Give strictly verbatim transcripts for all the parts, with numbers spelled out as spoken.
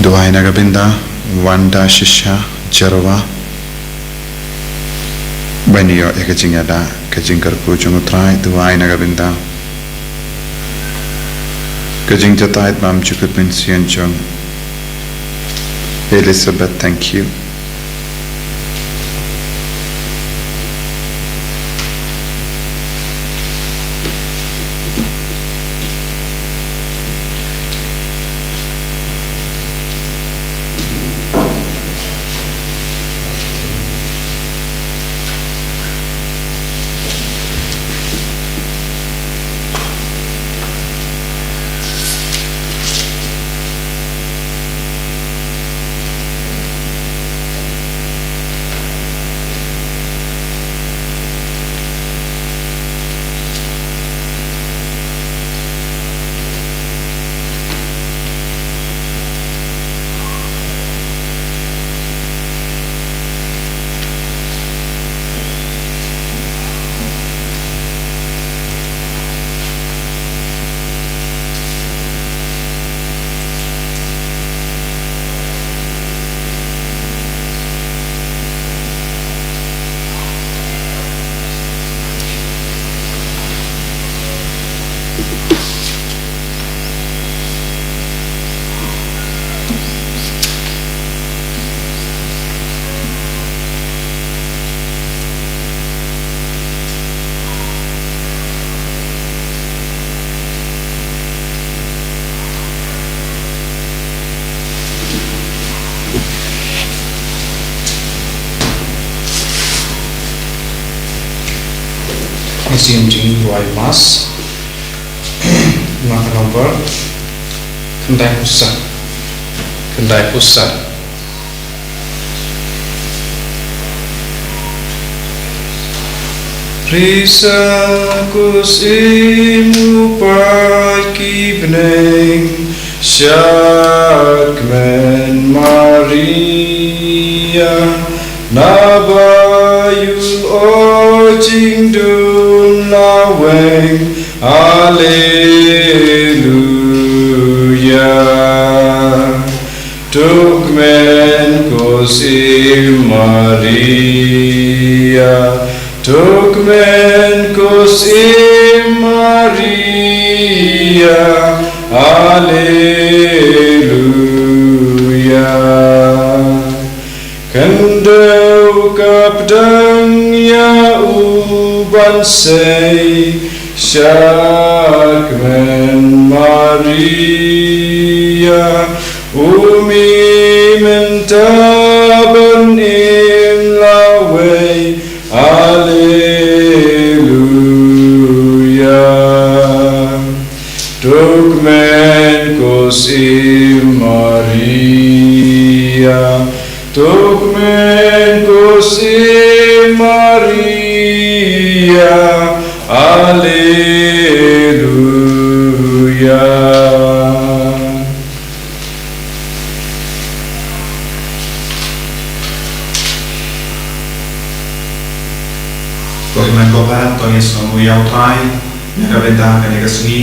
Duwai na ka bynta, wan da shisha, Jehobah. Ban ïoh ïa ka jingïada, ka jingkyrkhu jong U Trai, duwai na ka bynta. Ka jingjahthait bymjukut mynsiem jong Elizabeth, thank you. Ngi sim jingduwai Mass na ka nombar khyndai phew san. Khyndai phew san. Risa kus imu pai ki bneng, sha kmen Maria, naba ïoh o jingdum laweng. Alleluia. To kmen kus im Maria, to kmen kus im Maria, alleluia. Khyndew ka pdeng ïa u ban sei, sha kmen Maria, u mih mynta ban im lawei. Alleluia. To kmen kus im Maria, to kmen kus im Maria, alleluia. Ko hynmen ko para, to ngin ïasngewthuh ïa U Trai na ka bynta kane ka sngi.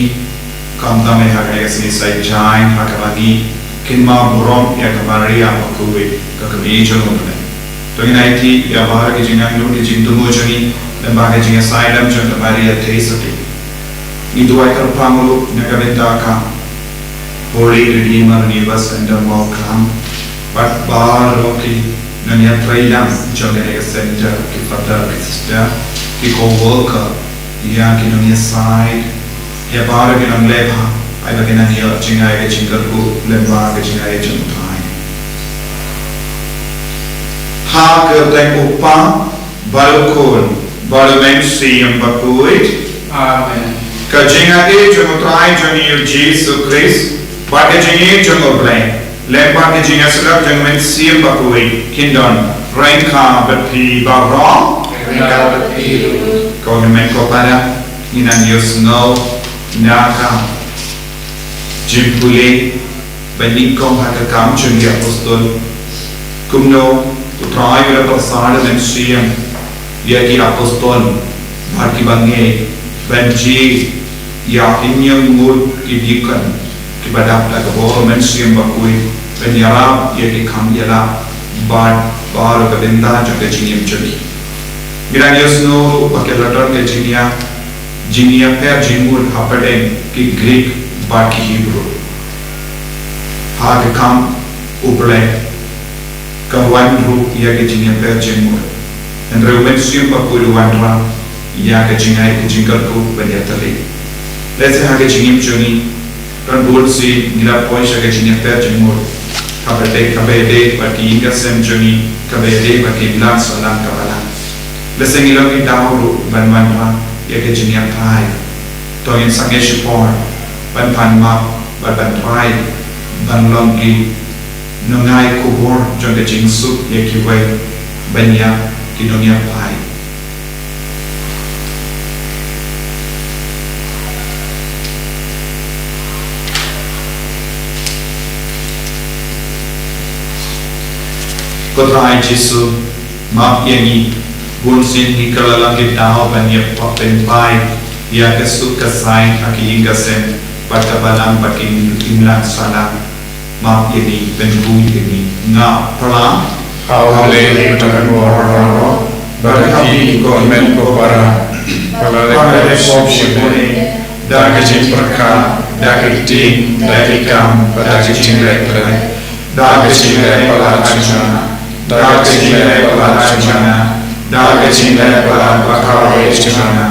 Khamtam eh ha kane ka sngi Saint Jaiñ, ha kaba ngi kynmaw burom ïa ka Maria bakhuid, ka kmie jong U Blei. To ngin aiti ïa baroh ki jingangnud, ki jingthmu jong ngi lyngba ka jingïasaid jong ka Maria Theisotti. Ngi duwai kyrpang ruh na ka bynta ka Holy Redeemer Neighbors and the Mall Clan bad baroh ki nongïatreilang jong kane ka center, ki father, ki sister, ki co-worker, ïa ki nongïasaid, ïa baroh ki nongleh bha, ai ba kin nang ïoh jingaiei jingkyrkhu lyngba ka jingaiei jong U Trai. Ha ka kyrteng U Kpa bad U Khun bad U Mynsiem Bakhuid. Amen. Ka jingaiei jong U Trai jong ngi U Jisu Khrist bad ka jingïeit jong U Blei lyngba ka jingïasyllok jong U Mynsiem Bakhuid kin don ryngkat bad phi baroh. Ryngkat bad phi ruh. Ko hynmen ko para, Ngi nang ïohsngew na ka jingpule ba nyngkong ha ka Kam jong ki Apostol, kumno u Trai u la pyrsad da u Mynsiem ïa ki apostol bad ki bangeit ban jia ïa ki nongïalam, ki deacon, kiba dap da ka bor u Mynsiem Bakhuid ban ïarap ïa ki kham ïalap bad baroh ka bynta jong ka jingim jong ki. Ngi nang ïohsngew ruh ba ka la don ka jingïa, jingïapher jingmut hapdeng ki Greek bad ki Hebru. Ha ka Kam U Blei ka wan ruh ïa ka jingïapher jingmut. Hynrei u Mynsiem Bakhuid u wanrah ïa ka jingaiñ, ka jingkyrkhu ban ïatylli. Lehse ha ka jingim jong ngi, don bun sien ngi la poi sha ka jingïapher jingmut, kaba ïadei, kaba ïadei bad ki ïing ki sem jong ngi, kaba ïadei bad ki imlang sahlang ka balang. Lehse ngi la ïoh ki daw ruh ban wanrah ïa ka jingïapher. To ngin sangeh shipor ban pan map bad ban try ban long ki nongaikhubor jong ka jingsuk ïa kiwei ban ïa ki nongïapher. Ko Trai Jisu, map ïa ngi, bun sien ngi kylla lang ki daw ban ïa pynpaw ïa ka suk ka saiñ ha ki ïing ki sem bad ka balang bad ki imlang sahlang. Map ïa ngi, pynbun ïa ngi. Nga pla ha U Blei uta ka bor baroh, bad ha phi ko hynmen ko para, ba nga la pop shibun, da ka jingpyrkhat, da ka ktien, da ki kam, bad da ka jingleh palat, da ka jingleh palat jong nga, da ka jingleh palat jong nga, da ka jingleh palat ba kawei jong nga.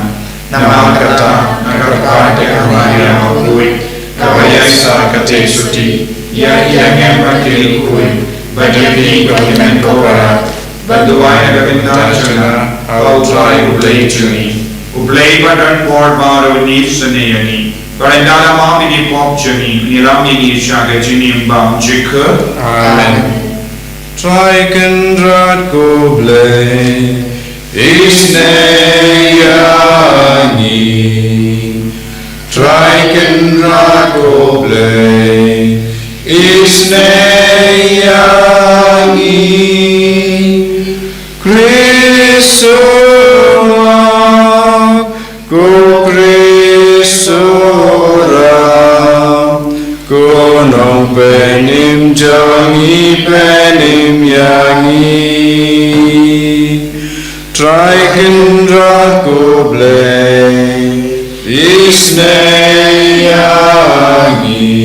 Namar kata nga kyrpad ïa ka Maria bakhuid, kaba ïaisah ka tei sotti ïa ki angel bad ki riewkhuid, bad ïa phi ko hynmen ko para, ban duwai na ka bynta jong nga ha U Trai U Blei jong ngi. U Blei ba don bor baroh un isynei ïa ngi, bad ynda la map ïa ki pop jong ngi, un ïalam ïa ngi sha ka jingim bymjukut. Amen. Trai Kynrad ko Blei, isynei ïa ngi. Trai Kynrad ko Blei, isynei ïa ngi. Khrist u map, ko Khrist u ram, ko Nongpynim jong ngi, pynim ïa ngi. Trai Kynrad ko Blei, isynei ïa ngi.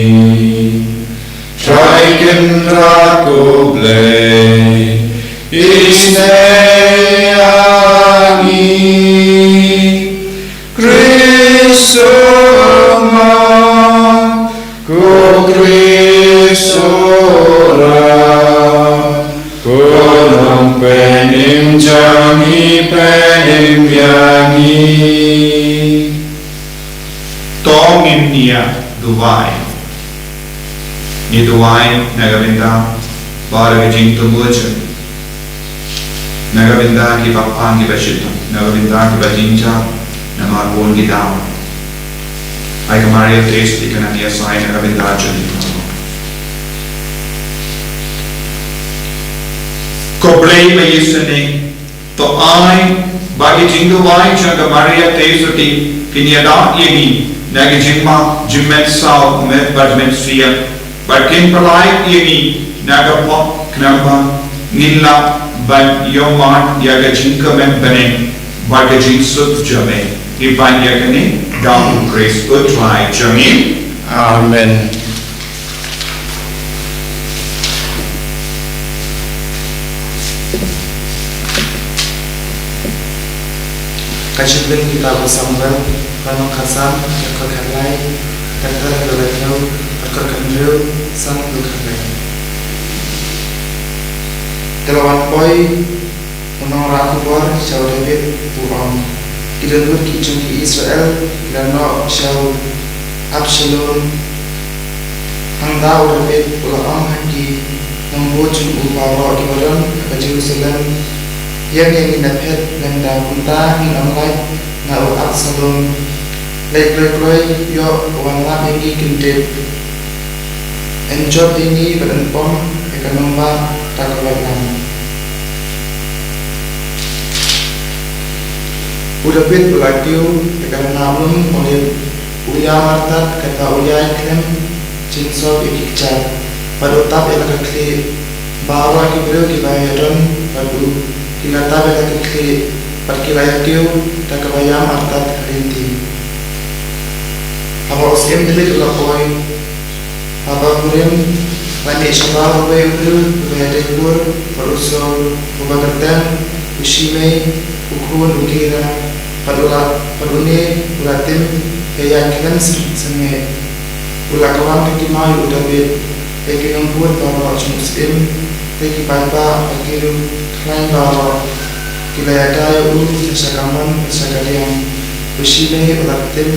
Trai Kynrad ko Blei, isynei ïa ngi. Khrist u map, ko Khrist u ram, ko Nongpynim jong ngi, pynim ïa ngi. To ngin ïa duwai. Ngi duwai na ka bynta baroh ki jingthmu jong ngi, na ka bynta kiba pang kiba shitom, na ka bynta kiba jynjar, namar bun ki daw. Ai ka Maria Theisotti kan nang ïa sai na ka bynta jong ngi. Ko Blei ba isynei, to ai ba ki jingduwai jong ka Maria Theisotti kin ïada ïa ngi na ki jingmap jingmynsaw, met bad mynsiem, bad kin pyllait ïa ngi na ka pop khnang ba ngin lah ban ïohmad ïa ka jingkmen bneng bad ka jingsuk jong me. Ngi pan ïa kane da U Khrist U Trai jong ngi. Amen. Ka jingpyndem kitab u Samuel, lynnong khatsan, dkhot khatlai, dkhot khatlai, dkhot khathynriew, san dkhot khatlai. Te la wan poi u nongrah khubor sha u David, u ong, ki donbun ki jong ki Israel ki la noh sha u Absalom. Hangta u David u la ong ha ki nongbud jong u baroh kiba don ha Jerusalem, ïeng ïa ngi na phet, lymda kumta ngin ym lait na u Absalom. Leit kloi kloi ïoh u wan lap ïa ngi kyntien. Yn jop ïa ngi bad yn pom ïa ka nongbah da ka waitlam. U Dabid u la kiew ïa ka rnga lum Olib, u ïam artat katba u ïaid khlem jingsop ïa ki kjat, bad u tap ïa la ka khlieh. Baroh ki briew kiba ïadon bad u ki la tap ïa la ka khlieh, bad ki la ïakiew da kaba ïam artat ha lynti. Haba u syiem Dabid u la poi ha Bahurim, la mih shabar uwei u briew uba ïadei bur bad u Saul, uba kyrteng u Shimei, u khun u Gera, bad u la, bad une u la tim ïaid khlem sngewsih. U la kawang ka ki maw ïa u Dabid, ïa ki nongbud baroh jong u syiem, ïa ki paidbah bad ki riewkhlaiñ baroh. Ki la ïada ïa u sha ka mon bad sha ka liang. U Shimei u la tim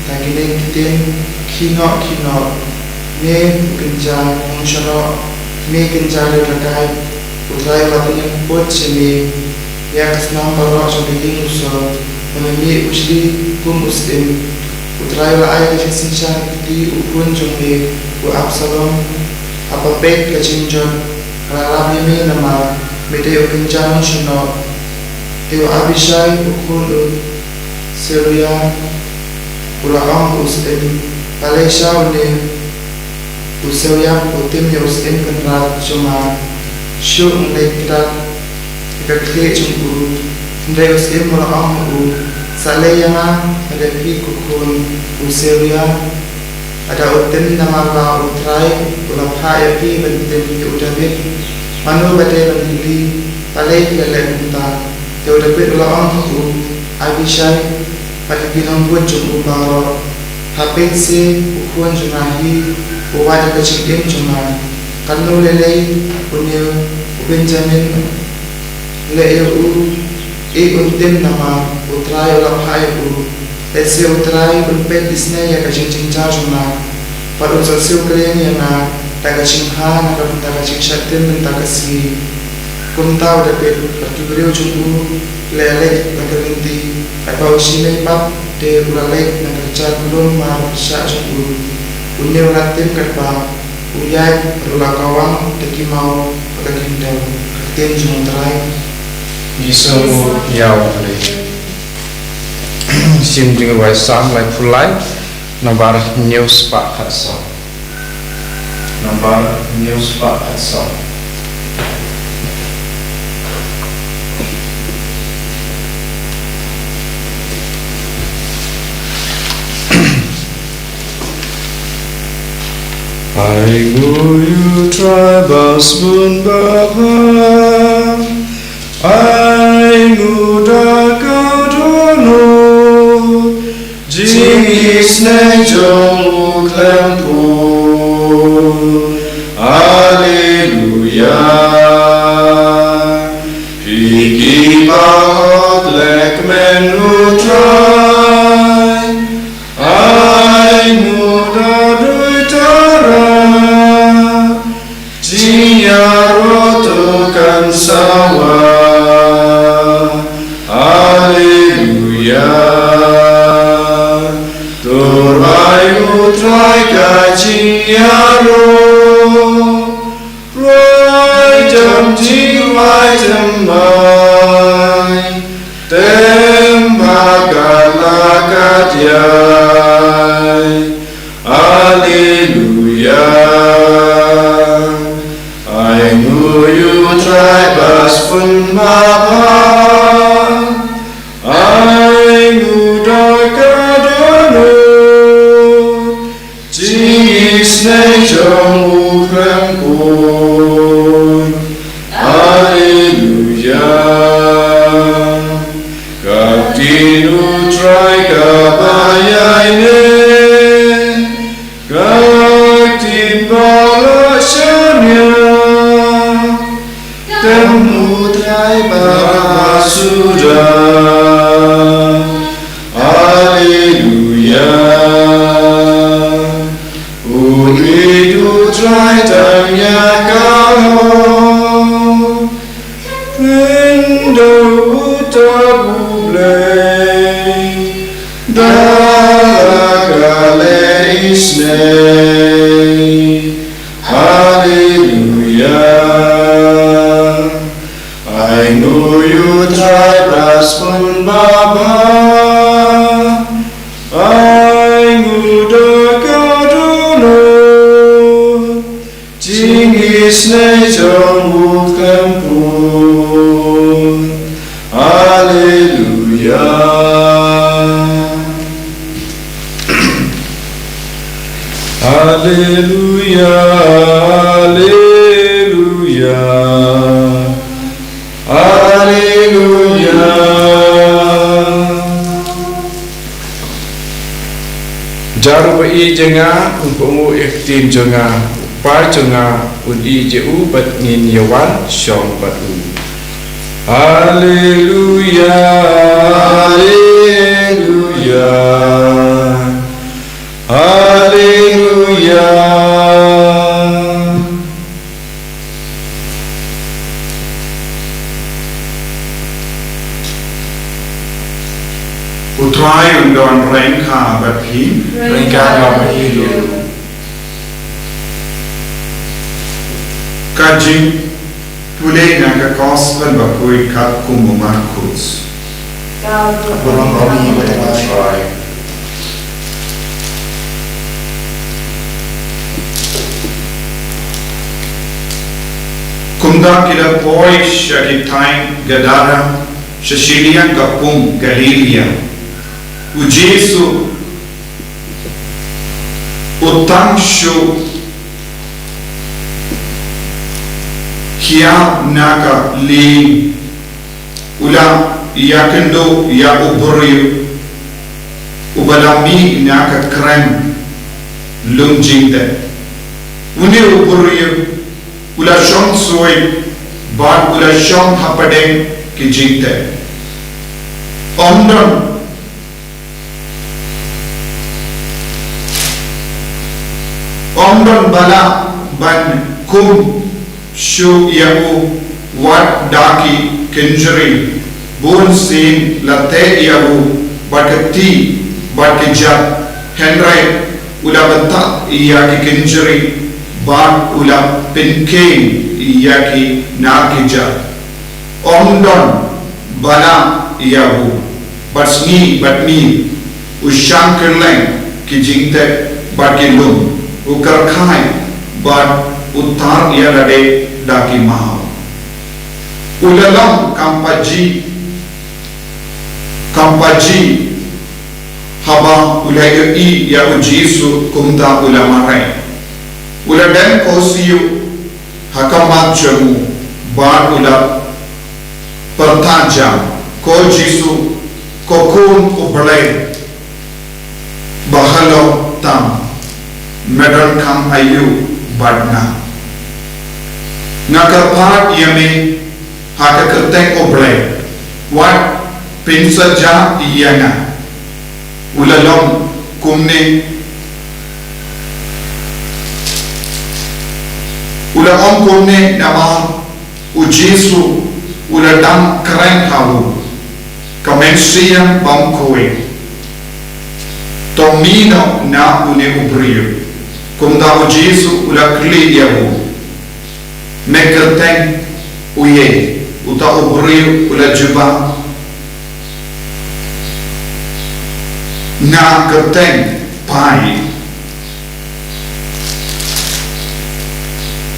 da kine ki ktien: Khie noh, khie noh, me u kynja nongshonok, me kynja riewlehkai, U Trai u la pynïeng put sha me. Ïa ka snam baroh jong ka ïing u Saul, ba me mih u shli kum u syiem. U Trai u la ai ka jingsynshar na ka kti u khun jong me u Absalom. Haba peit ka jingjot ka la rap ïa me namar me dei u kynja nongshonok. Te u Abishai u khun u Seruia u la ong ha u syiem: Balei sha une u Seruia u tim ïa u syiem kynrad jong nga? Shuh, ngan leit kdad ïa ka khlieh jong u. Hynrei u syiem u la ong ha u: Sa leit ïa nga, lada phi ko khun u Seruia. Lada u tim namar ba U Trai u la phah ïa phi ban tim ïa u Dabid, mano ba dei ban kylli balei phi la leh kumta? Te u Dabid u la ong ha u Abishai bad ïa ki nongbud jong u baroh: Ha peit se, u khun jong nga hi u wad ïa ka jingim jong nga. Katno lei lei une u Benjamin leh ïa u, eh, un tim namar U Trai u la phah ïa u. Lehse U Trai un peit isynei ïa ka jingjynjar jong nga, bad un sa siew kren ïa nga da ka jingbha na ka bynta ka jingshah tim mynta ka sngi. Kumta u Dabid bad ki briew jong u ki la leit na ka lynti, katba u Shimei pat te u la leit na ka kjat lum marpyrshah jong u. Une u la tim katba u ïaid bad u la kawang da ki maw bad ka khyndew. Ka ktien jong U Trai. Ngi sngewbha ïa U Blei. Sim jingrwai Salm laiphew lai, nambar hynñiew spah khatsaw. Nambar hynñiew spah khatsaw. Ainguh ïa U Trai ba sbun ba bha, ainguh da ka dohnud, jingisynei jong u khlem pun. Haleluya. Phi ki bahok leh kmen U Trai, ainguh da duitara, jingïaroh to kan sawa. Haleluya. To rwai U Trai ka jingïaroh, rwai jam jingrwai thymmai, thymmai ka la kat ïai. Haleluya. Ainguh ïa U Trai ba sbun ba bha, ainguh da ka dohnud, jingisynei jong u khlem pun. Haleluya. Ka ktien U Trai kaba ïaineh, ka ktien ba la shaniah, tem U Trai ba suda. Haleluya. U ïeit U Trai tang ïa ka Haleluya. Ai nguh ïa u Trai Blei Sbun Baba. Ai nguh da ka dohnud. Jingisynei jong u khlem pud. Haleluya. Haleluya, haleluya, haleluya. Jar uba ïeit ïa nga un pynguh ïa ka ktien jong nga, u kpa jong nga un ïeit ïa u bad ngin ïa wan shong bad u. Haleluya, haleluya, haleluya. U Trai un don ryngkat bad phi. Ryngkat bad phi ruh. Ka jingpule na ka Gospel bakhuid katkum u Markus. Ka burom ïa u Trai. Kumta ki la poi sha ki thaiñ Gadara, sha shiliang ka pung Galilaia. U Jisu u tang shu hiar na ka lieng, u la ïakynduh ïa u briew uba la mih na ka kren lum jingtep. Une u briew u la shong shuh bad u la shong hapdeng ki jingtep. Ym don, ym don ba lah ban kum shuh ïa u wat da ki kynjri. Bun sien la teh ïa u bad ka kti bad ka kjat, hynrei u la btah ïa ki kynjri bad u la pynkheiñ ïa ki na ki kjat. Ym don ba lah ïa u, bad sngi bad miet u shang kylleng ki jingtep bad ki lum, u kyrkhu bad u tar ïa lade da ki maw. U la long kam pajih, kam pajih haba u la ïohi ïa u Jisu, kumta u la mareh. U la dem khohsiew ha khmat jong u bad u la pyrta jam, Ko Jisu, ko Khun u Blei ba halor tam, me donkam aïu bad nga? Nga kyrpad ïa me ha ka kyrteng u Blei, wat pynsaja ïa nga. U la long kumne, u la ong kumne namar u Jisu u la dang kren ha u. Ka mynsiem bymkhuid, to mih noh na une u briew. Kumta u Jisu u la kylli ïa u, me kyrteng uei? Uta u briew u la jubab, nga kyrteng Pai.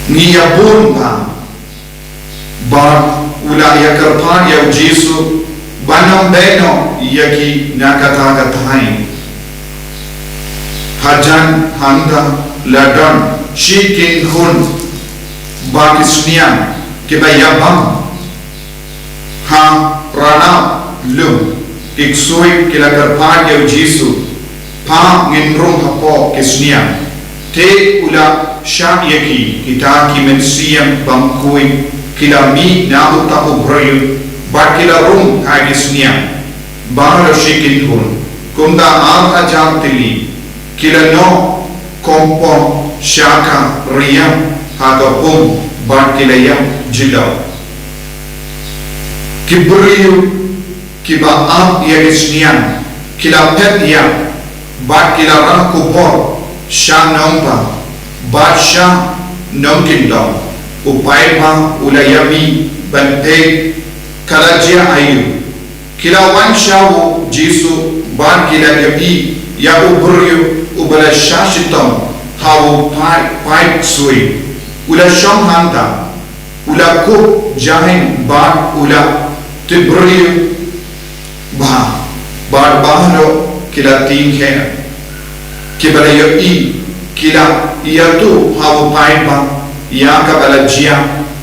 Ngi ïa bun bha. Bad u la ïa kyrpad ïa u Jisu ban ym beh noh ïa ki na kata ka thaiñ. Hajan hangta la don shi kynhun ba ki sniang kiba ïa bam ha ranab lum. Ki ksuid ki la kyrpad ïa u Jisu, pha ngin rung hapoh ki sniang. Te u la shah ïa ki, kita ki mynsiem bymkhuid ki la mih na uta u briew bad ki la rung ha ki sniang baroh shi kynhun. Kumta ar hajar tylli ki la noh kongpong sha ka riam ha ka pung bad ki la ïap jylliew. Ki briew kiba ap ïa ki sniang ki la phet ïa bad ki la rah khubor sha nongpang bad sha nongkyndong. U paidbah u la ïamih ban peit ka la jia aïu. Ki la wan sha u Jisu bad ki la ïohi ïa u briew uba la shah shitom ha u paip, paip suiñ. U la shong hangta, u la kup jaiñ bad u la tip briew bha, bad baroh ki la tieng kher. Kiba la ïohi ki la ïathuh ha u paidbah ïa kaba la jia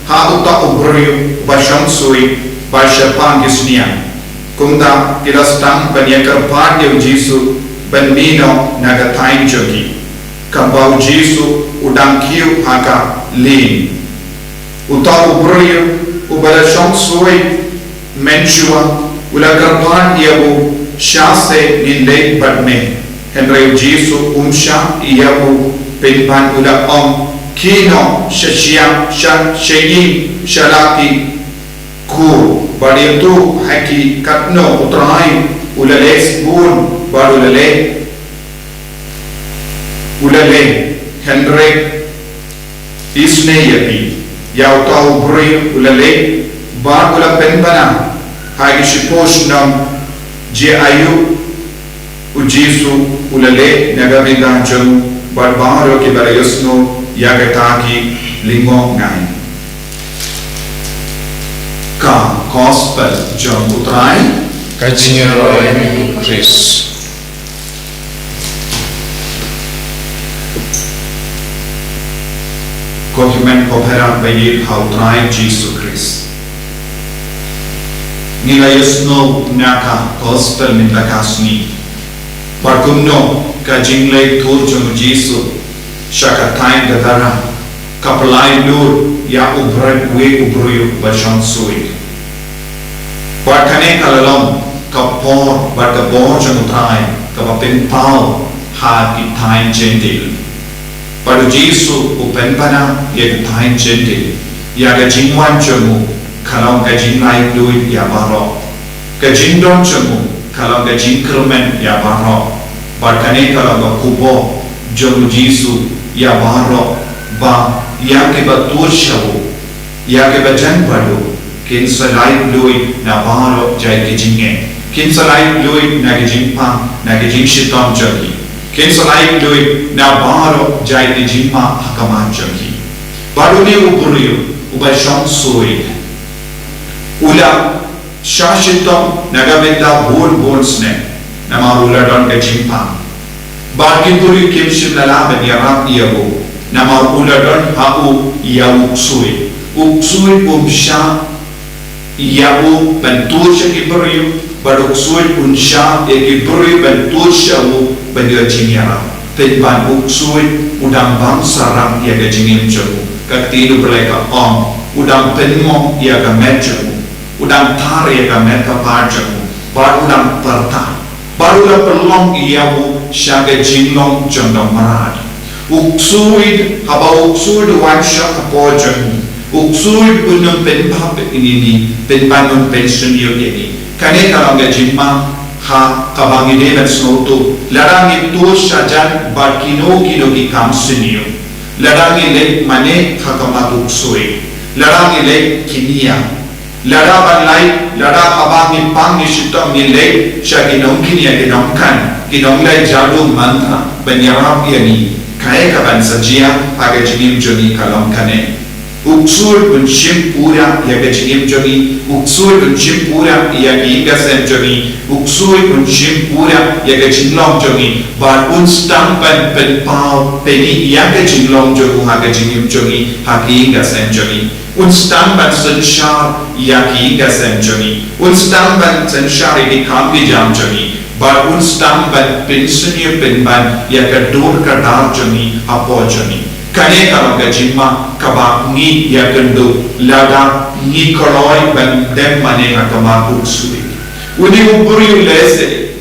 ha uta u briew ba shong suiñ bad shaphang ki sniang. Kumta ki la sdang ban ïakyrpad ïa u Jisu ban mih noh na ka thaiñ jong ki, kumba u Jisu u dang kiew ha ka lieng. Uta u briew uba la shong suiñ mynshuwa u la kyrpad ïa u, shisha ngin leit bad me. Hynrei u Jisu um shah ïa u, pynban u la ong, khie noh sha shyiap, sha, sha ïing sha la ki khun bad ïathuh ha ki katno u Trai u la leh shibun bad u la leh, u la leh. Hynrei isynei ïa phi, ïa uta u briew u la leit bad u la pynbna ha ki shiphew shnong jia aïu u Jisu u la leit na ka bynta jong u, bad baroh kiba la ïohsngew ïa kata ki lyngngoh ngai. Ka Gospel jong u Trai. Ka jingïaroh ïa me ko Khrist. Ko hynmen ko para ba ïeit ha u Trai Jisu Khrist. Ngi la ïohsngew na ka Gospel mynta ka sngi bad kumno ka jingleit tur jong u Jisu sha ka thaiñ Gadara ka pynlait lut ïa u briew, uwei u briew ba shong suiñ. Bad kane ka la long ka por bad ka bor jong u Trai kaba pynpaw ha ki thaiñ Jentil. Bad u Jisu u pynpaw ïa ki thaiñ Jentil ïa ka jingwan jong u, ka long ka jinglait luid ïa baroh. Ka jingdon jong u ka long ka jingkyrmen ïa baroh. Bad kane ka long ka khubor jong u Jisu ïa baroh, ba ïa kiba tur sha u, ïa kiba jan bad u, kin sa lait luid na baroh jait ki jingeh. Kin sa lait luid na ki jingpang, na ki jingshitom jong ki. Kin sa lait luid na baroh jait ki jingmap ha khmat jong ki. Bad une u briew uba shong suiñ u la shah shitom na ka bynta bun bun snem, namar u la don ka jingpang. Bad ki briew kim shym la lah ban ïarap ïa u, namar u la don ha u ïa u ksuid. U ksuid um shah ïa u ban tur sha ki briew, bad u ksuid un shah ïa ki briew ban tur sha u ban ïoh jingïarap. Pynban u ksuid u dang bam sarang ïa ka jingim jong u. Ka ktien u Blei ka ong, u dang pynmong ïa ka met jong u. U dang thar ïa ka met ka phad jong u, bad u dang pyrta. Bad u la pynlong ïa u sha ka jinglong jong u mrad. U ksuid, haba u ksuid u wan sha ka por jong u, u ksuid un ym pynbha ïa ngi, pynban un pynsngewthuh ïa ngi. Kane ka long ka jingma ha kaba ngi dei ban sngewthuh. Lada ngi tur sha jan bad kino kino ki kam sniew, lada ngi leit mane ha khmat u ksuid, lada ngi leit kynja, lada ban lait, lada haba ngi pang ngi shitom ngi leit sha ki nongkynja ki nongkan, ki nongleit jadu mantra ban ïarap ïa ngi. Kaei kaban sa jia ha ka jingim jong ngi ka long kane. U ksuid un shim pura ïa ka jingim jong ngi, u ksuid un shim pura ïa ki ïing ki sem jong ngi, u ksuid un shim pura ïa ka jinglong jong ngi, bad un sdang ban pynpaw pyni ïa ka jinglong jong u ha ka jingim jong ngi, ha ki ïing ki sem jong ngi. Un sdang ban synshar ïa ki ïing ki sem jong ngi. Un sdang ban synshar ïa ki kam ki jam jong ngi. Bad un sdang ban pynsniew pynban ïa ka dur ka dar jong ngi hapoh jong ngi. Kane ka long ka jingma kaba ngi ïakynduh lada ngi kloi ban dem mane ha khmat u ksuid. Une u briew lehse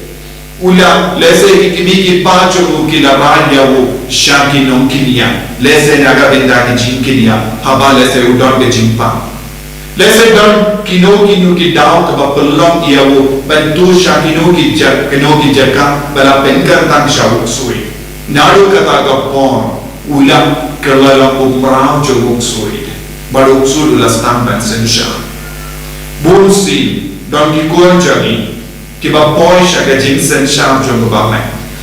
u la, lehse ki kmie ki kpa jong u ki la rai ïa u sha ki nongkynja, lehse na ka bynta ki jingkynja, haba lehse u don ka jingpang. Lehse don kino kino ki daw kaba pynlong ïa u ban tur sha kino ki jaka, kino ki jaka ba la pynkyntang sha u ksuid. Naduh kata ka por u la kylla long u mraw jong u ksuid, bad u ksuid u la sdang ban synshar. Bun sien don ki khun jong ngi kiba poi sha ka jingsynshar jong u bameh.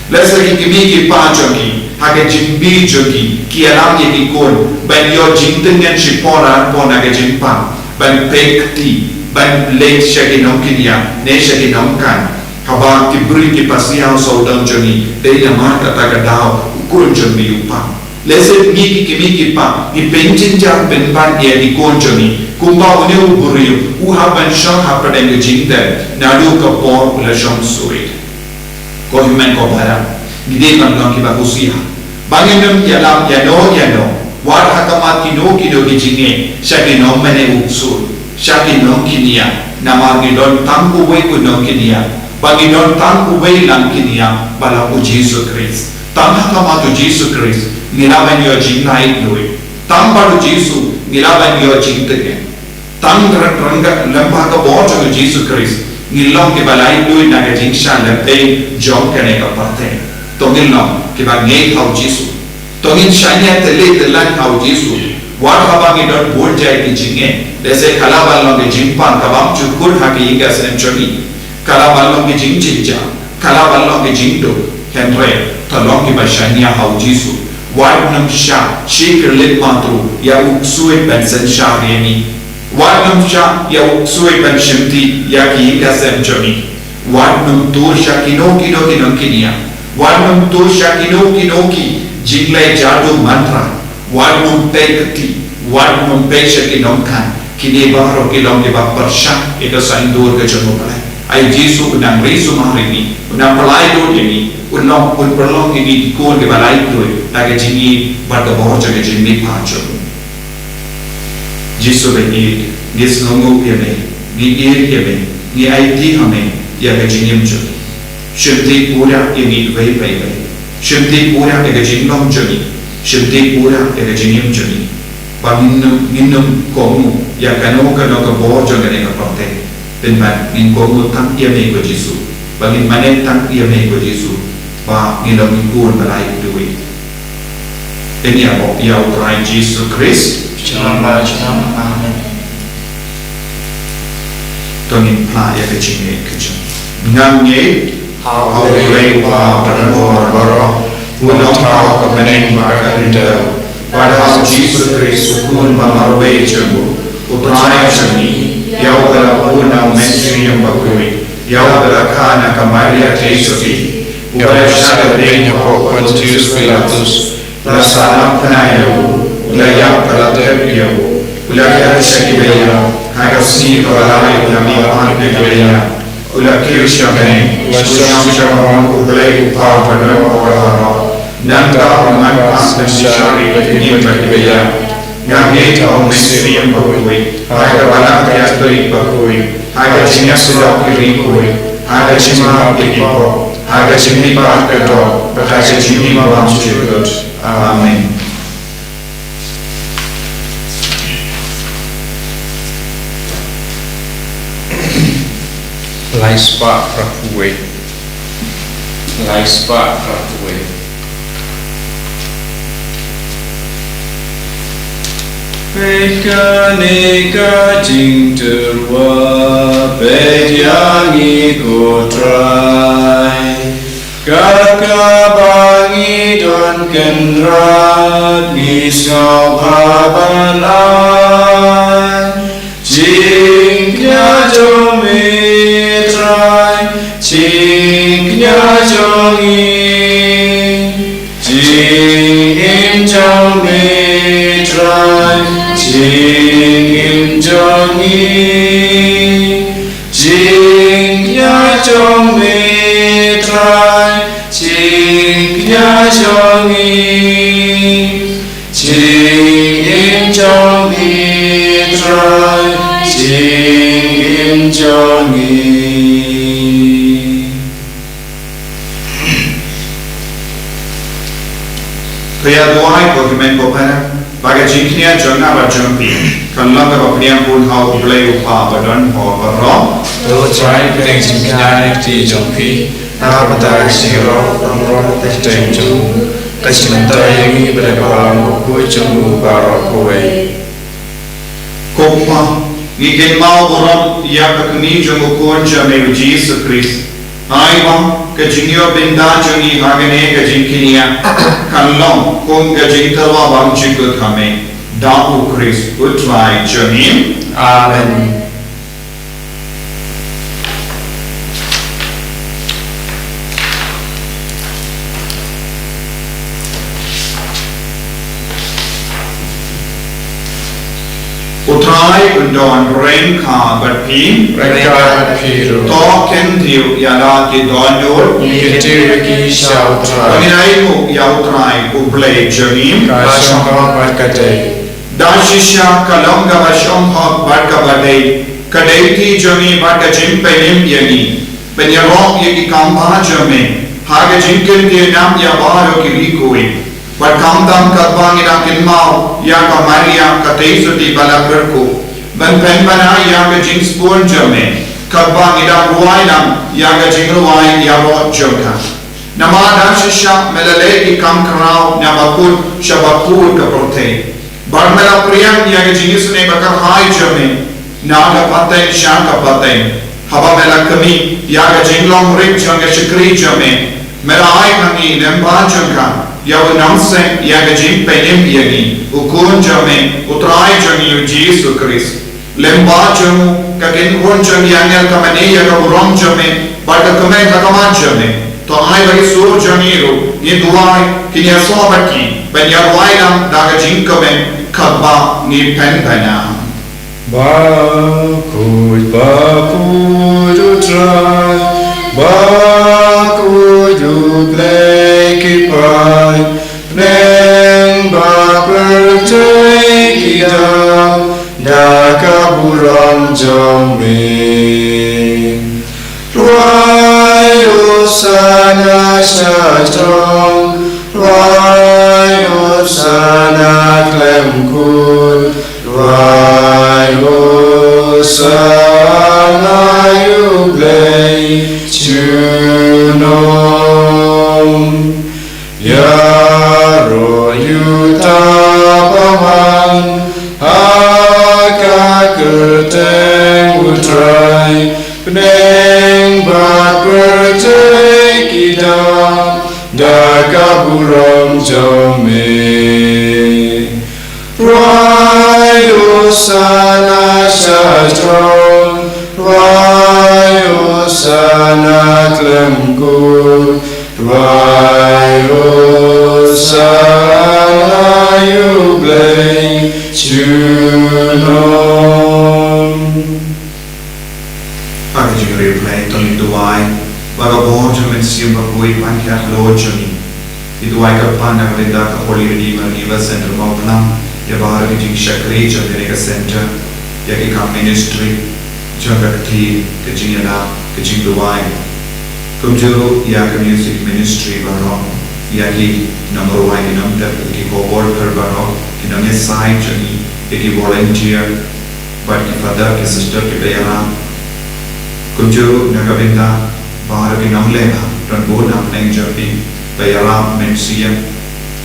Lehse ki kmie ki kpa jong ngi ha ka jingbi jong ngi ki ïalam ïa ki khun ban ïoh jingtngen shipor ar por na ka jingpang, ban peit kti, ban leit sha ki nongkynïap ne sha ki nongkan. Haba ki briew ki pasiaw sawdong jong ngi, dei namar kata ka daw u khun jong ngi u pang. Lehse ngi ki kmie ki kpa ngi pynjynjar pynban ïa ki khun jong ngi, kumba une u briew u hap ban shong hapdeng ka jingtem naduh ka por u la shong suid. Ko hynmen ko para, ngi dei ban long kiba husiar ba ngin ym ïalam ïano ïano, wat ha khmat kino kino ki jingngeit, sha ki nongmane u ksuid, sha ki nongkynïap, namar ngi don tang uwei u nongkynïap, ba ngi don tang uwei lang kynïap, ba long u Jisu Khrist. Tang ha khmat u Jisu Khrist ngi lah ban ïoh jinglaitluid. Tang bad u Jisu ngi lah ban ïoh jingtngen. Tang ryngkat lem bad ka bor jong u Jisu Khrist ngin long kiba laitluid na ka jingshah lehbeiñ jong kane ka pyrthei. To ngin long kiba ngeit ha u Jisu. To ngin shaniah tylli tyllan ha u Jisu. Wat haba ngi don bun jait ki jingeh, lehse ka lah ban long ka jingpang ka bym ju kut ha ka ïing ka sem jong ngi. Ka lah ban long ka jingjynjar, ka lah ban long ka jingduk, hynrei to long kiba shaniah ha u Jisu. Wat nym shah shi kyrlip matruh ïa u ksuid ban synshar ïa ngi. Wat nym shah ïa u ksuid ban shimti ïa ki ïing ka sem jong ngi. Wat nym tur sha kino kino ki nongkynïap. Wat nym tur sha kino kino ki jingleh jadu mantra. Wat nym peit kti, wat nym peit sha ki nongkan. Kine baroh ki long kiba pyrshah ïa ka saiñdur ka jong u Blei. Ai Jisu u nang ri sumar ïa ngi, u nang pynlait lut ïa ngi, u long, un pynlong ïa ngi ki khun kiba laitluid na ka jingïeit bad ka bor jong ka jingmihpat jong u. Jisu ba ïeit, ngi sngewnguh ïa me, ngi ïeit ïa me, ngi aiti ha me ïa ka jingim jong ngi. Shimti pura ïa ngi iwei pa iwei. Shimti pura ïa ka jinglong jong ngi. Shimti pura ïa ka jingim jong ngi. Ba ngin nym, ngin nym kohnguh ïa kano kano ka bor jong kane ka pyrthei. Pynban ngin kohnguh tang ïa me ko Jisu. Ba ngin mane tang ïa me ko Jisu. Ba ngin long ki khun ba laitluid. Ïa ngi ïa u Trai Jisu Khrist. Amen. To ngin phla ïa ka jingngeit ka jong ngi. Nga ngeit ha u Blei u Kpa badonbor baroh, u nongthaw ka bneng bad ka khyndew, bad ha u Jisu Khrist u Khun ba marwei jong u, u Trai jong ngi, ïa uba la bud na u Mynsiem Bakhuid, ïa uba la kha na ka Maria Theisotti, uba la shah lehbeiñ hapoh Pontius Pilatus, la sahnarphna ïa u, u la ïap, la tep ïa u, u la klet sha kiba ïap, ha ka sngi kaba lai u la mihpat na kiba ïap, u la kiew sha bneng, u la shong sha ka rong u Blei u Kpa badonbor baroh. Nangta un wan pat ban bishar ïa ki briew bad kiba ïap. Nga ngeit ha u Mynsiem Bakhuid, ha ka balang ka jingïathuh bakhuid, ha ka jingïasyllok ïa ki briew, ha ka jingmap ïa ki pop, ha ka jingmihpat ka doh, bad ha ka jingim bymjukut. Amen. Lai spah phra phew wei. Lai spah phra phew wei. Peit kane ka jingtyrwa, peit ïa ngi ko Trai. Kat kaba ngi don kynrad, ngi sngewbha ban ai jingkñia jong me Trai, jingkñia jong ngi. Jingim jong me Trai, jingim jong ngi. Jingkñia jong me Trai, jingkñia jong ngi. Jingim jong me Trai, jingim jong ngi. To ïa duwai ko hynmen ko para, ba ka jingkñia jong nga bad jong phi kan long kaba pdiang bun ha u Blei u Kpa badonbor baroh. To Trai pdiang jingkñia na ka kti jong phi, na ka bynta ka jingïaroh, ka jingïaroh ka kti jong u. Ka jingmyntoi ïa ngi bad ïa ka bor bakhuid jong u baroh kawei. Ko Pa, ngi kynmaw burom ïa ka kmie jong u Khun jong me u Jisu Khrist. Ai ba ka jingïoh bynta jong ngi ha kane ka jingkynnoh kan long kum ka jingtyrwa bymjukut ha me. Da u Khrist u Trai jong ngi. Amen. U Trai un don ryngkat bad phi. Ryngkat bad phi ruh. To kyntiew ïa la ki dohnud. Ngi kyntiew ïa ki sha u Trai. Ba ngin ïa ainguh ïa u Trai u Blei jong ngi. Ka shong bad ka dei. Da shisha ka long kaba shong bad kaba dei, ka dei ti jong ngi bad ka jingpynim ïa ngi ban ïaroh ïa ki kam ba jong me ha ka jingkyntiew nam ïa baroh ki rikui. Bad khamtam katba ngi dang kynmaw ïa ka Maria ka tei suti ba la kyrkhu ban pynbna ïa ka jingsbun jong me, katba ngi dang rwai lang ïa ka jingrwai ïaroh jong ka. Namar da shisha me la leh ki kam khraw na bakut sha bakut ka pyrthei. Bad me la pyrshang ïa ka jingisynei ba kyrhai jong me na ka pateng sha ka pateng. Haba me la khmih ïa ka jinglong rit jong ka shakri jong me, me la ai ha ngi lyngba jong ka ïa u nongseng ïa ka jingpynim ïa ngi, u Khun jong me, u Trai jong ngi u Jisu Khrist. Lyngba jong u ka kynhun jong ki angel ka mane ïa ka burom jong me bad ka kmen ha khmat jong me. To ai ba ki sur jong ngi ruh ngi duwai kin ïasoh bad ki ban ïarwai lang da ka jingkmen katba ngi pynbna. Bakhuid, bakhuid u Trai, bakhuid u Blei ki paid, bneng bad pyrthei ki dap da ka burom jong me. Rwai Hosana sha throne, rwai Hosana khlem kut, rwai Hosana ïa u Blei junom. Ïaroh ïa uta uba wan ha ka kyrteng u Trai, bneng bad pyrthei ki dap da ka burom jong me. Rwai Hosana sha throne, rwai Hosana khlem kut, rwai Hosana ïa u Blei junom. Ha ka jingriewblei to ngin duwai ba ka bor jong u Mynsiem Bakhuid un pynhiar halor jong ngi. Ngi duwai kyrpad na ka bynta ka Holy Redeemer River Centre Mawphlang, ïa baroh ki jingshakri jong kane ka centre, ïa ki kam ministry jong ka kti, ka jingïada, ka jingduwai. Kumjuh ruh ïa ka music ministry baroh, ïa ki nongrwai, ki nongtep, ki co-worker baroh, ki nongïasaid jong ngi, ïa ki volunteer, bad ki father ki sister kiba ïarap. Kumjuh na ka bynta baroh ki nongleh bha, don bun na pdeng jong phi ba ïarap mynsiem,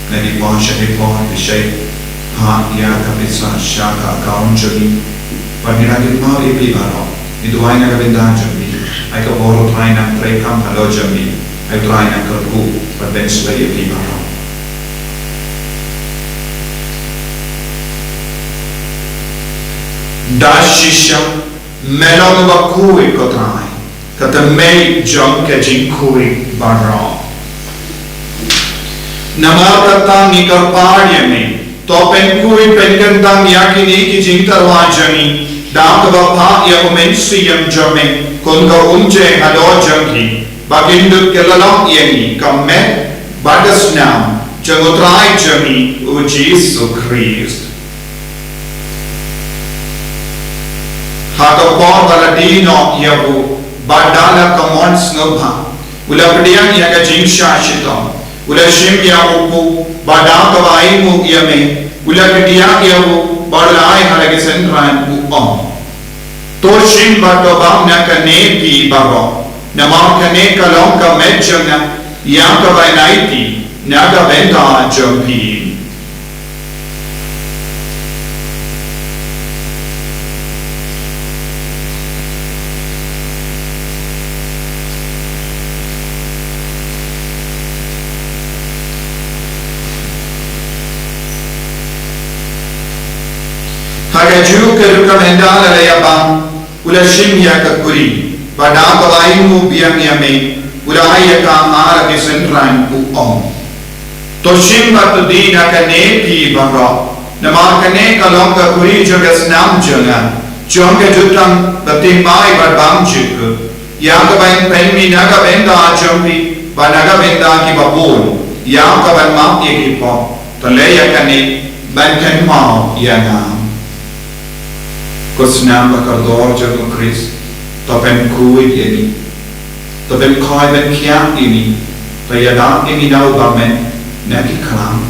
na ki por sha ki por ki shait phah ïa ka pisa sha ka account jong ngi. Bad ngi la kynmaw ïa phi baroh, ngi duwai na ka bynta jong phi. Ai ka bor u Trai nang treikam halor jong phi. Ai u Trai nang kyrkhu bad pynshlei ïa phi baroh. Da shisha me long uba khuid ko Trai, ka tymmen jong ka jingkhuid baroh. Namar kata ngi kyrpad ïa me, to pynkhuid pynkyntang ïa kine ki jingtyrwa jong ngi da kaba phah ïa u Mynsiem jong me, kum ka umjai halor jong ki, ba kin dup ki la long ïa ngi ka met bad ka snam jong u Trai jong ngi u Jisu Khrist. Ha ka por ba la die noh ïa u, bad da la ka mon sngewbha, u la pdiang ïa ka jingshah shitom, u la shim ïa u kpu, bad da kaba ainguh ïa me, u la kdiah ïa u, bad u la ai ha la ki synran, u ong: To shim bad to bam na kane phi baroh, namar kane ka long ka met jong nga ïa kaba yn aiti Na ka bynta jong phi. Ha kajuh ka rukom ynda la ïa bam, u la shim ïa ka kuri, bad da kaba ainguh biang ïa me, u la ai ïa ka ha la ki synran, u ong: To shim bad to die na kane phi baroh, namar kane ka long ka kuri jong ka snam jong nga, jong ka jutang ba thymmai bad bym jukut, ïa kaban pynmih na ka bynta jong phi bad na ka bynta kiba bun, ïa kaban map ïa ki pop. To leh ïa kane ban kynmaw ïa nga. Ko snam ba kordor jong u Khrist, to pynkhuid ïa ngi, to pynkhoi pynkhiah ïa ngi, to ïada ïa ngi da u bymmen na ki khlam.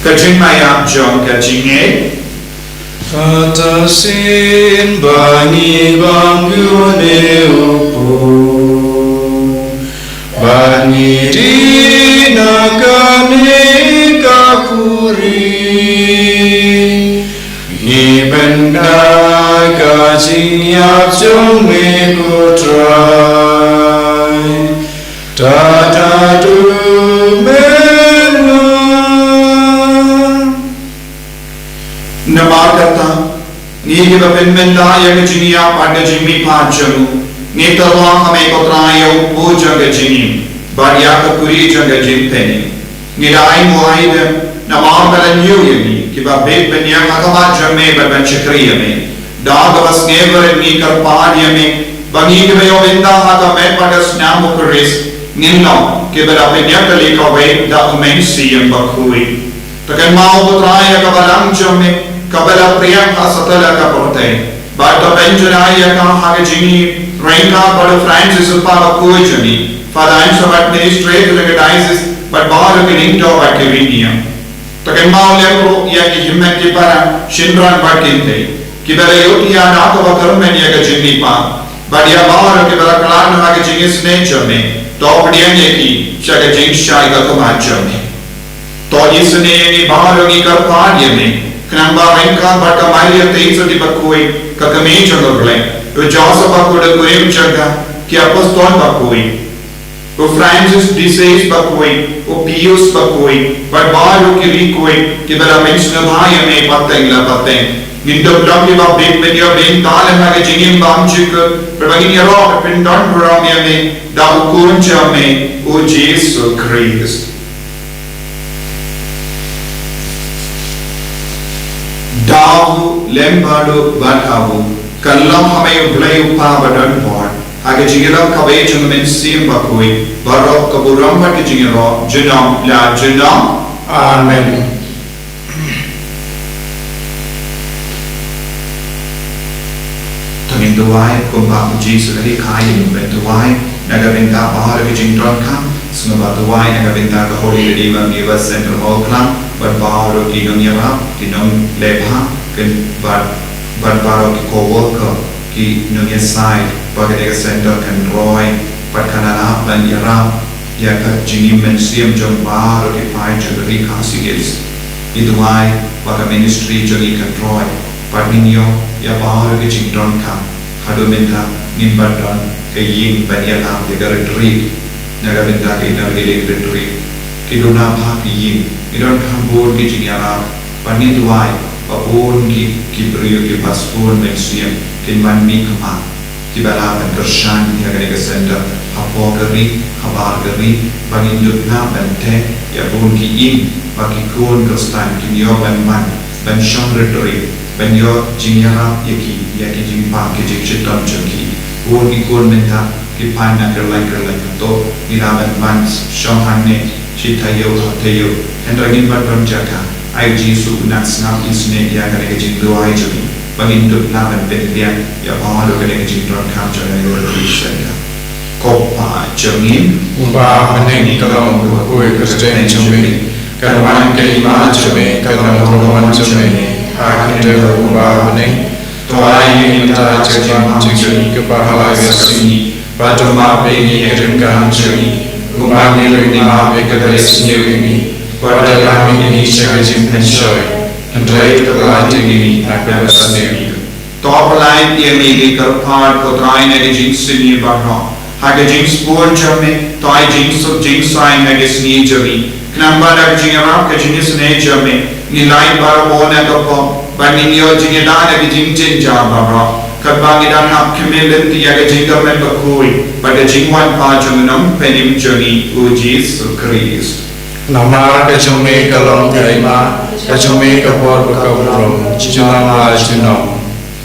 Ka jingmai ïap jong ka jingngeit. Kata shisien ba ngi bam ïa une u pud, ba ngi die na kane ka kuri, ngi bynta ka jingïap jong me ko Trai. Tata tu men nga. Namar kata, ngi kiba pynmynta ïa ka jingïap bad ka jingmihpat jong u, ngi tyrwa ha me ko Trai ïa u pud jong ka jingim bad ïa ka kuri jong ka jingpynim. Ngi la ai muaidem namar ba la ñiew ïa ngi kiba bit ban ïeng ha khmat jong me bad ban shakri ïa me. Da kaba sngewbha ngi kyrpad ïa me ba ngi kiba ïoh bynta ha ka met bad ka snam u Khrist ngin long kiba la pynïap kali kawei da u Mynsiem Bakhuid. To kynmaw ko Trai ïa ka balang jong me kaba la pdiang ha satlak ka pyrthei, bad to pynjynjar ïa ka ha ka jingim ryngkat bad u Francis u kpa bakhuid jong ngi, Father Anselm administrator jong ka diocese, bad baroh ki lyngdoh bad ki riewniam. To kynmaw lem ruh ïa ki hynmen ki para, shynrang bad kynthei kiba la ïohi ïa ka kaba kyrmen ïa ka jingmihpat, bad ïa baroh kiba la khlad ha ka jingisynei jong me, to pdiang ïa ki sha ka jingshai ka khmat jong me. To isynei ïa ngi baroh, ngi kyrpad ïa me, khnang ba ryngkat bad ka Maria Theisotti bakhuid, ka kmie jong U Blei, u Joseph bakhuid u kurim jong ka, ki apostol bakhuid, u Francis de Sales bakhuid, u Pius bakhuid, bad baroh ki riewkhuid kiba la pynsngewbha ïa me pateng la pateng, ngin dup long kiba bit ban ïoh bynta lem ha ka jingim bymjukut, bad ba ngin ïaroh bad pyndonburom ïa me da u Khun jong me, u Jisu Khrist. Da u lem bad u bad ha u, kan long ha me U Blei U Kpa badonbor, ha ka jingïalam kaba ïeit jong U Mynsiem Bakhuid, baroh ka burom bad ka jingïaroh junom la junom. Amen. To ngin duwai kumba u Jisu u la hikai ïa ngi ban duwai na ka bynta baroh ki jingdonkam. Sngewbha duwai na ka bynta ka Holy Redeemer Viewers Centre Mawkyrwat, bad baroh ki nongïarap, ki nongleh bha, ki bad, bad baroh ki co-worker, ki nongïasaid ba kane ka centre kan roi bad kan ïarap ban ïarap ïa ka jingim mynsiem jong baroh ki paid jong ka Ri Khasi Hills. Ngi duwai ba ka ministry jong ngi kan roi bad ngin ïoh ïa baroh ki jingdonkam. Haduh mynta ngim pat don ka ïing ban ïalap ïa ka retreat na ka bynta ka Inner Healing Retreat. Ki duna bha ki ïing, ngi donkam bun ki jingïarap, bad ngi duwai ba bun ki, ki briew kiba sbun mynsiem kin wan mihkhmat, kiba lah ban kyrshan ïa kane ka centre hapoh ka ri, habar ka ri, ba ngin dup lah ban teh ïa bun ki ïing ba ki khun Khristan kin ïoh ban wan ban shong retreat, ban ïoh jingïarap ïa ki, ïa ki jingpang ki jingshitom jong ki. Bun ki khun mynta ki pan na kylleng kylleng, to ngi lah ban wan shong hangne shi taïew ar taïew, hynrei ngim pat don jaka. Ai Jisu u nang sngap isynei ïa kane ka jingduwai jong ngi ba ngin dup lah ban pynbiang ïa baroh kane ka jingdonkam jong kane ka retreat centre. Ko Pa jong ngi uba ha bneng, ka long ba kyrteng jong me. Kan wan ka hima jong me, kan long ka mon jong me ha ka khyndew kumba ha bneng. To ai ïa ngi mynta ka jingbam jong ngi kaba ha la ka sngi, bad to map ïa ngi ka jingkam jong ngi, kumba ngi ruh ngi map ïa kiba isynei ïa ngi. Wat la ïalam ïa ngi sha ka jingpynshoi, hynrei to pynlait ïa ngi na kaba sniew. To pynlait ïa ngi ki kyrpad, ko Trai, na ka jingsniew baroh. Ha ka jingspur jong me, to ai jingsuk jingsaiñ ha ka sngi jong ngi. Khnang ba da ka jingïarap ka jingisynei jong me, ngin lait barabor na ka pop, bad ngin ïoh jingïada na ka jingjynjar baroh. Katba ngi dang ap khmih lynti ïa ka jingkyrmen bakhuid bad ka jingwan pat jong u Nongpynim jong ngi, u Jisu Khrist. Namar ka jong me ka long ka hima, ka jong me ka bor bad ka burom, junom la junom.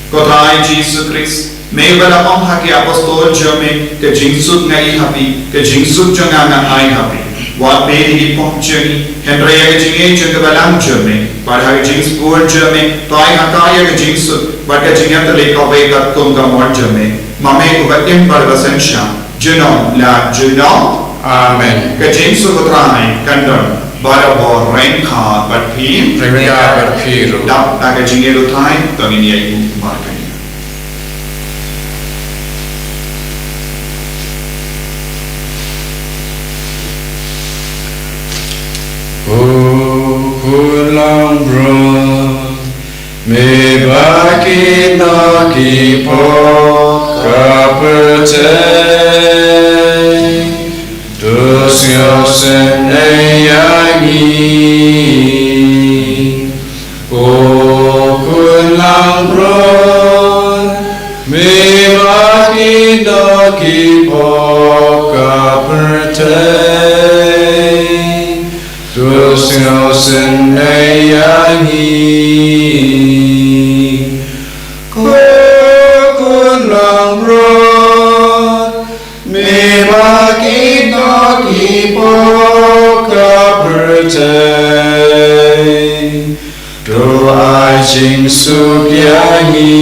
Ko Trai Jisu Khrist, me ba la ong ha ki apostol jong me, ka jingsuk nga ai ha phi, ka jingsuk jong nga nga ai ha phi. Wat peit ïa ki pop jong ngi, hynrei ïa ka jingïeit jong ka balang jong me, bad ha ka jingspur jong me, to ai ha ka ïa ka jingsuk bad ka jingïatylli kawei katkum ka mon jong me. Ma me uba im bad uba synshar, junom la junom. Amen. Ka jingsuk u Trai kan don barabor ryngkat bad phi. Ryngkat bad phi ruh. Dap da ka jingïalehkai, to ngin ïa ïeng bad ka ïing. O khun langbrot, me ba ki doh ki pop ka pyrthei, to sngewsynei ïa ngi. O khun langbrot, me ba ki doh ki pop ka pyrthei, to sngewsynei ïa ngi. Ko khun langbrot, me ba ki doh ki pop ka pyrthei, to ai jingsuk ïa ngi.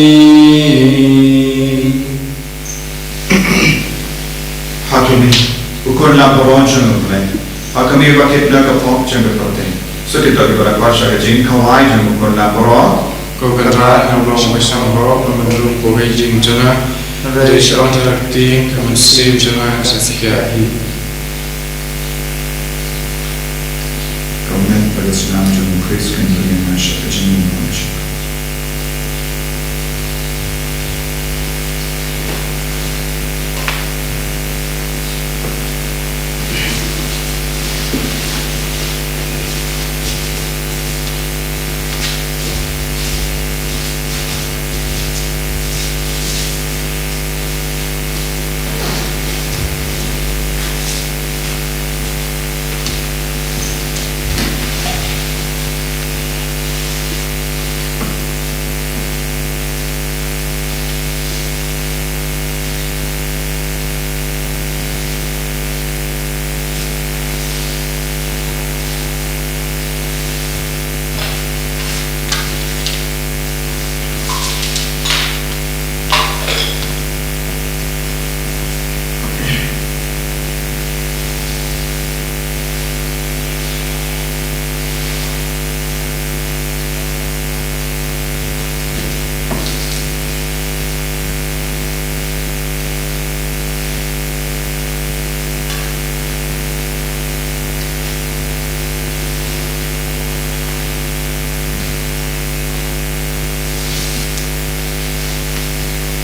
Ha khmih, u khun langbrot jong U Blei, ha khmih ba ki doh ki pop jong ka pyrthei. Sa ki doh kiba la kwah sha ka jingkhawai jong u khun langbrot. Ko Kynrad, ngam long ba sngewbha ban rum kawei jingtynga, hynrei sha ong tang ka ktien, ka mynsiem jong nga kan sa shah hi. Ka met bad ka snam jong U Khrist kan pynïaid sha ka jingim.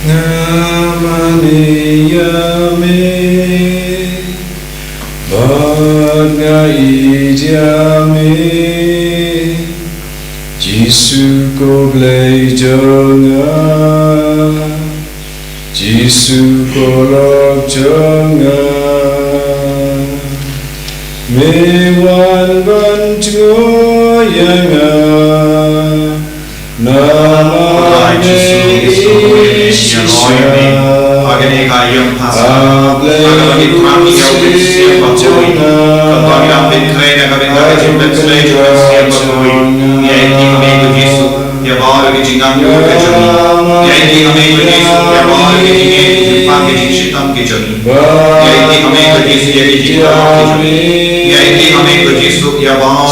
Nga mane ïa me, bad nga ïeit ïa me, Jisu ko Blei jong nga, Jisu ko lok jong nga. Me wan ban jngoh ïa nga, namar me ïeit shisha. Ha kane ka aïom Paskha, ha kaba ngi thrang ïa u Mynsiem Bakhuid, kaba ngi dang pynkhreh na ka bynta ka jingpynsleh jong u Mynsiem Bakhuid. Ngi aiti ha me ko Jisu ïa baroh ki jingangnud ka jong ngi. Ngi aiti ha me ko Jisu ïa baroh ki jingngeit, ki jingpang, ki jingshitom ki jong ngi. Ngi aiti ha me ko Jisu ïa ki jingpang ki jong ngi. Ïa ïa ki ha me ko Jisu ïa baroh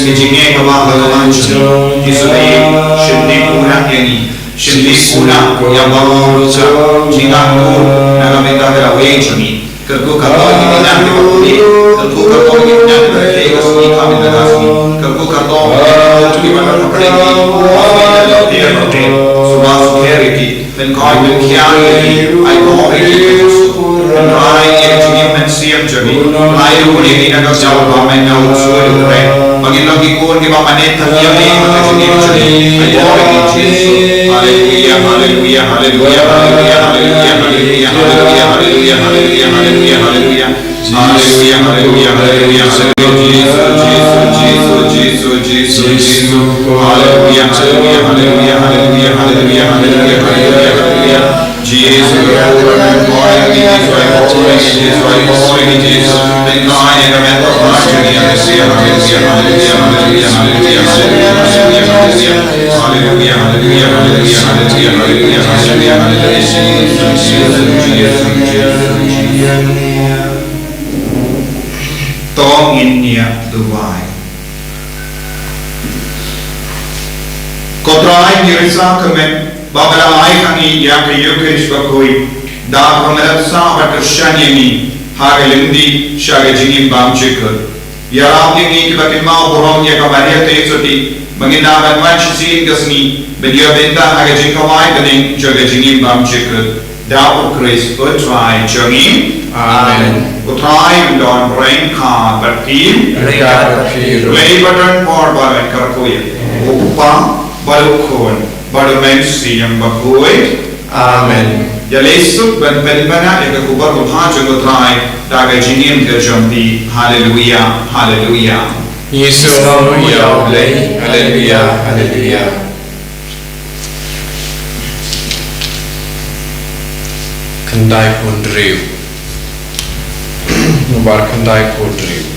ki jingeh kaba ka la long jong ngi. Jisu lei, shim ne u nang ïa ngi. Shim ne u nang ïa baroh ka jingangnud na ka bynta ka lawei jong ngi. Kyrkhu kyrdoh ïa ki nang kiba pule. Kyrkhu kyrdoh ïa ki nang kiba khie ka sngi ka bynta ka sngi. Kyrkhu kyrdoh ïa ki nang kiba la pule ki. Suba sukher ïa ki. Pynkoit pynkhiah ïa ki, ai bor ïa ki, Jisu. Pynrai ïa ka jingim mynsiem jong ki. Pynrai ruh ïa ki na ka jaw ba men na u sui u kren. Ba ngin long ki khun kiba manet ha ïa ki, ha ka jingim jong ki. Ai bor ïa ki, Jisu. Haleluya, haleluya, haleluya, haleluya, haleluya, haleluya, haleluya, haleluya, haleluya, haleluya, haleluya. Haleluya, haleluya, haleluya, haleluya, Jisu, Jisu, Jisu, Jisu, Jisu, Jisu. Haleluya, haleluya, haleluya, haleluya, haleluya, haleluya, haleluya, haleluya. Jisu, Jisu, Jisu, Jisu, Jisu. Haleluya, haleluya, haleluya, haleluya, haleluya, haleluya, haleluya, haleluya, haleluya, haleluya, Jisu, Jisu, Jisu, Jisu. To ngin ïa duwai. Ko Trai, ngi risa kmen ba me la ai ha ngi ïa ka Eucharist bakhuid da kaba me la sah bad kyrshan ïa ngi ha ka lynti sha ka jingim bymjukut. Ïarap ïa ngi kiba kynmaw burom ïa ka Maria Theisotti ba ngin nang ban wan shisien ka sngi ban ïa bynta ha ka jingkawai bneng jong ka jingim bymjukut. Da U Khrist U Trai jong ngi. Amen. U Trai un don ryngkat bad phi. Ryngkat bad phi ruh. Lei ba don bor ba ngi kyrkhu ïa U Kpa bad U Khun bad U Mynsiem Bakhuid. Amen. Ïa lei suk ban pynbna ïa ka khubor babha jong U Trai da ka jingim ka jong phi. Haleluya, haleluya. Ngi sngewbha ïa U Blei. Haleluya, haleluya. Khyndai phew hynriew. Nombar khyndai phew hynriew.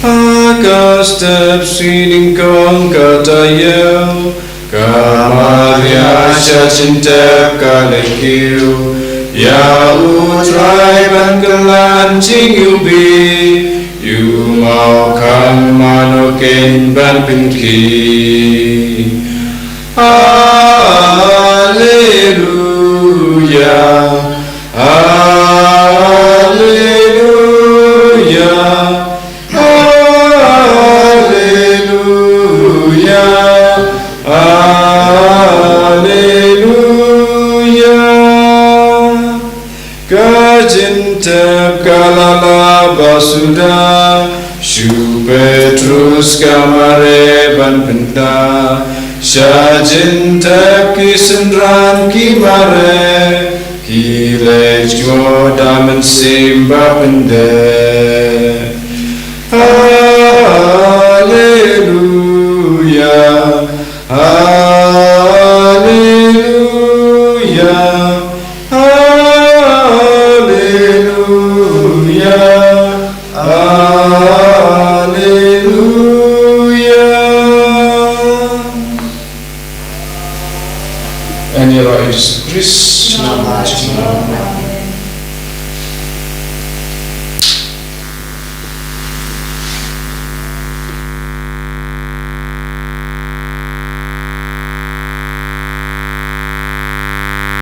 Ha ka step sngi nyngkong ka taïew, ka Maria sha jingtep ka la kiew ïa U Trai ban kylla jingïewbih. Ïa u maw khang mano ken ban pynkhih. Haleluya, haleluya, haleluya, haleluya. Ka jingtep ka la lah ba suda, shu Petrus ka mareh ban pynda. Sha jingtep ki synran ki mareh, ki leit jngoh da mynsiem ba pyndep. Haleluya, haleluya, haleluya, haleluya. Ïaroh ïa U Jisu Khrist.